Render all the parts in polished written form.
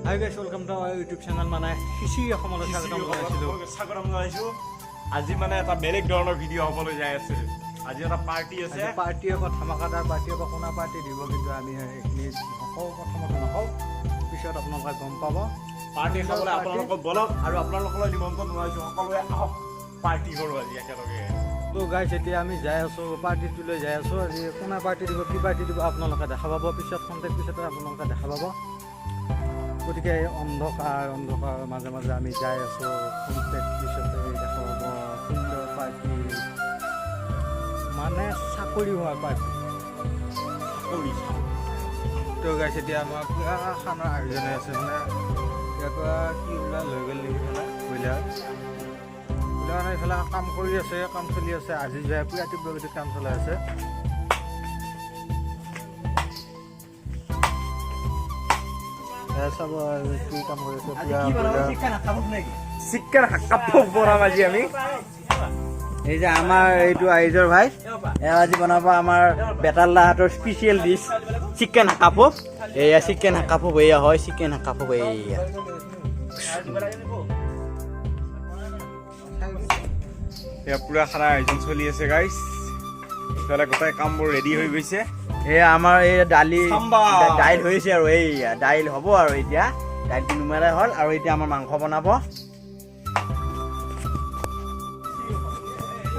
Hi guys, welcome to our YouTube channel. মানে খিচিৰি অসমলৈ স্বাগতম জনাইছিলোঁ। স্বাগতম জনাইছো। আজি মানে এটা বেলেগ ধৰণৰ ভিডিঅ' হ'বলৈ যাই আছে। আজি এটা পাৰ্টি আছে। আজি পাৰ্টি হ'ব, ধামাকাদাৰ পাৰ্টি হ'ব। কোনা পাৰ্টি দিব কিন্তু আমি সেইখিনি নকওঁ, প্ৰথমতে নকওঁ, পিছত আপোনালোকে গম পাব। পাৰ্টি খাবলৈ আপোনালোকক বলক আৰু আপোনালোকলৈ নিমন্ত্ৰণ জনাইছো, সকলোৱে আহক, পাৰ্টি কৰোঁ আজি একেলগে। তো গাইছ, এতিয়া আমি যাই আছোঁ, পাৰ্টিটোলৈ যাই আছোঁ। আজি কোনে পাৰ্টি দিব, কি পাৰ্টি দিব, আপোনালোকে দেখা পাব পিছত, খন্তেক পিছতে আপোনালোকে দেখা পাব। গতিকে এই অন্ধকাৰ অন্ধকাৰ মাজে মাজে আমি যাই আছোঁ। খন্তেক পিছতে দেখা পাব সুন্দৰ পাৰ্টি, মানে চাকৰি হোৱাৰ পাৰ্টি। চাকৰি। তো গাইছ, এতিয়া আমাৰ পূৰা খানাৰ আয়োজন হৈ আছে। মানে ইয়াৰ পৰা কি ওলাই লৈ গ'ল নেকি মানে ব্ৰইলাৰ ব্ৰইলাৰ মানে এইফালে কাম কৰি আছে, কাম চলি আছে। আজি যায় পূৰা তীব্ৰ গতিত কাম চলাই আছে। এয়া চাব আৰু কি কাম কৰি আছে পুৰা ব্ৰইলাৰ। চিকেন হাক্কা বনাম আজি আমি। এই যে আমাৰ এইটো আইজৰ ভাই, এওঁ আজি বনাব আমাৰ বেতালদাহঁতৰ স্পেচিয়েল ডিছ চিকেন হাকাপপ। এয়া চিকেন হাকাপপ, এয়া হয় চিকেন হাকাপপ এয়া। এয়া পুৰা খানা আয়োজন চলি আছে গাইছ। ইফালে গোটেই কামবোৰ ৰেডি হৈ গৈছে। এয়া আমাৰ এই দালি চাম্বাৰ। দাইল হৈছে আৰু এইয়া দাইল হ'ব আৰু এতিয়া দাইলটো নুমালে হ'ল আৰু এতিয়া আমাৰ মাংস বনাব।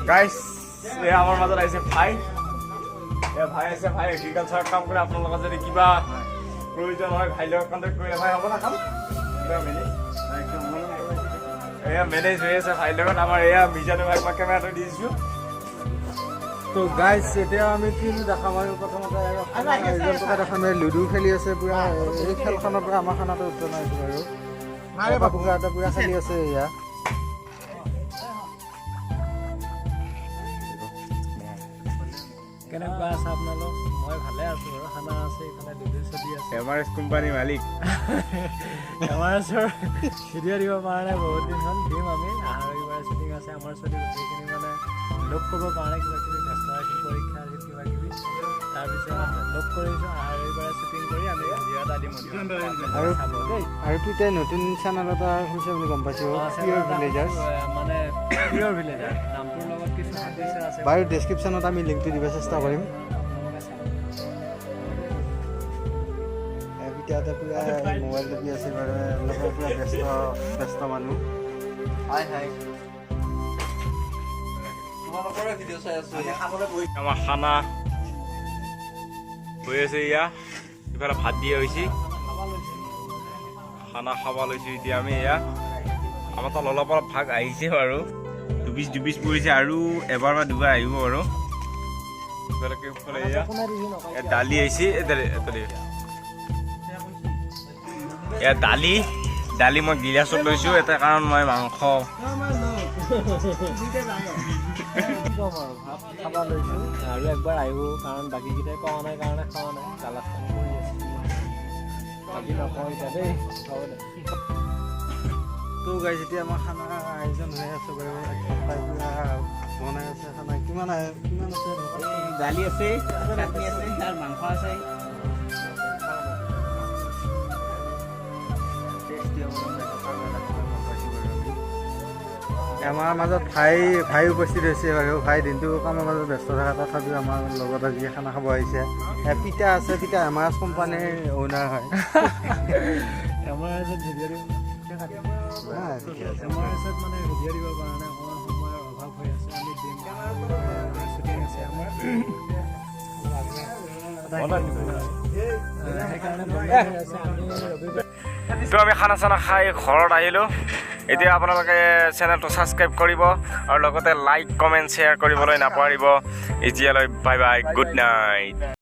গাইছ, এয়া আমাৰ মাজত আহিছে ভাই। এয়া ভাই আছে, ভাই এগ্ৰিকালচাৰ কাম কৰে। আপোনালোকৰ যদি কিবা প্ৰয়োজন হয়, ভাইৰ লগত কণ্টেক্ট কৰিলে ভাই হ'ব না কাম? কিবা মেনেজ, এয়া মেনেজ হৈ আছে ভাইৰ লগত আমাৰ। এয়া মিজানু ভাইক মই কেমেৰাটো দি দিছোঁ। তো গাইছ, এতিয়া আমি কিনো দেখাম আৰু? প্ৰথমতে আৰু খানাৰ আয়োজনটোকে দেখাম। এই লুডু খেলি আছে পুৰা। এই খেলখনৰ পৰা আমাৰ খানাটো উত্তৰণ হৈছে বাৰু। বাপুকা এটা পুৰা খেলি আছে এয়া। কেনেকুৱা আছে আপোনালোক? মই ভালে আছো বাৰু। খানা আছে, ইফালে লুডু চলি আছে। এম আৰ এছ কোম্পানীৰ মালিক। এমাৰেছৰ ভিডিঅ' দিব পৰা নাই বহুত দিন হ'ল, দিম আমি। অহা ৰবিবাৰে শ্বুটিং আছে আমাৰ। চলি গোটেইখিনি মানে লগ কৰিব পৰা নাই, কিবা কিবি ব্যস্ত আছিল, পৰীক্ষা আছিল, কিবা কিবি। তাৰপিছত লগ কৰিছোঁ, অহা ৰবিবাৰে শ্বুটিং কৰি আমি ভিডিঅ' এটা দিম। আৰু চাব দেই। আৰু পিতাই নতুন চেনেল এটা খুলিছে বুলি গম পাইছোঁ, পিয়ৰ ভিলেজাৰ্ছ। মানে পিয়ৰ ভিলেজাৰ নামটোৰ লগত কিছু সাদৃশ্য আছে। বাৰু, ডেছক্ৰিপশ্যনত আমি লিংকটো দিব চেষ্টা কৰিম। আপোনালোকে চাব। পিতাহঁতে পুৰা মোবাইল টিপি আছে বাৰু। এওঁলোকে পুৰা ব্যস্ত ব্যস্ত মানুহ। হাই হাই, তোমালোকৰে ভিডিঅ' চাই আছো। আমাৰ খানা হৈ আছে। এয়া ইফালে ভাত দিয়া হৈছে, খানা খাব লৈছোঁ এতিয়া আমি। এয়া আমাৰ তাত অলপ অলপ ভাগ আহিছে বাৰু, দুপিচ দুপিচ পৰিছে আৰু এবাৰ বা দুবাৰ আহিব বাৰু। ইফালে কেইফালে এয়া এয়া দালি আহিছে, এই দালি, এই দালি, এয়া দালি। দালি মই গিলাচত লৈছোঁ এটা কাৰণ মই মাংস কি ক'ম আৰু, ভাত খাব লৈছোঁ আৰু একবাৰ আহিব, কাৰণ বাকীকেইটাই পোৱা নাই কাৰণে খোৱা নাই, গালাস্তান কৰি আছে। বাকী নকওঁ এতিয়া দেই, হ'ব দে। তো গাইছ, এতিয়া আমাৰ খানা আয়োজন হৈ আছে বাৰু। ককাই পুৰা বনাই আছে খানা। কিমান কিমান আছে? দালি আছে, চাটনি আছে আৰু মাংস আছে। টেষ্টি হ'ব, গম পাইছোঁ, খানা এটা খাব গম পাইছোঁ বাৰু আমি। আমাৰ মাজত ভাই ভাই উপস্থিত হৈছে বাৰু। ভাই দিনটো কামৰ মাজত ব্যস্ত থকা, তথাপিও আমাৰ লগত আজি খানা খাব আহিছে। পিতা আছে, পিতা এম আৰ এছ কোম্পানীৰ অ'নাৰ হয়। এমাৰেছত ভিডিঅ' দিব হা, ঠিকে আছে। এমাৰেছত মানে ভিডিঅ' দিব পৰা নাই, অকণমান সময়ৰ অভাৱ হৈ আছে। আমি দিম, শ্বুটিং আছে আমাৰ, সেইকাৰণে বন্ধ হৈ আছে। আমি ৰবিবাৰ তো আমি খানা চানা খাই ঘৰত আহিলোঁ। এতিয়া আপোনালোকে চেনেলটো ছাবস্ক্ৰাইব কৰিব আৰু লগতে লাইক, কমেণ্ট, শ্বেয়াৰ কৰিবলৈ নাপাহৰিব। এতিয়ালৈ বাই বাই, গুড নাইট।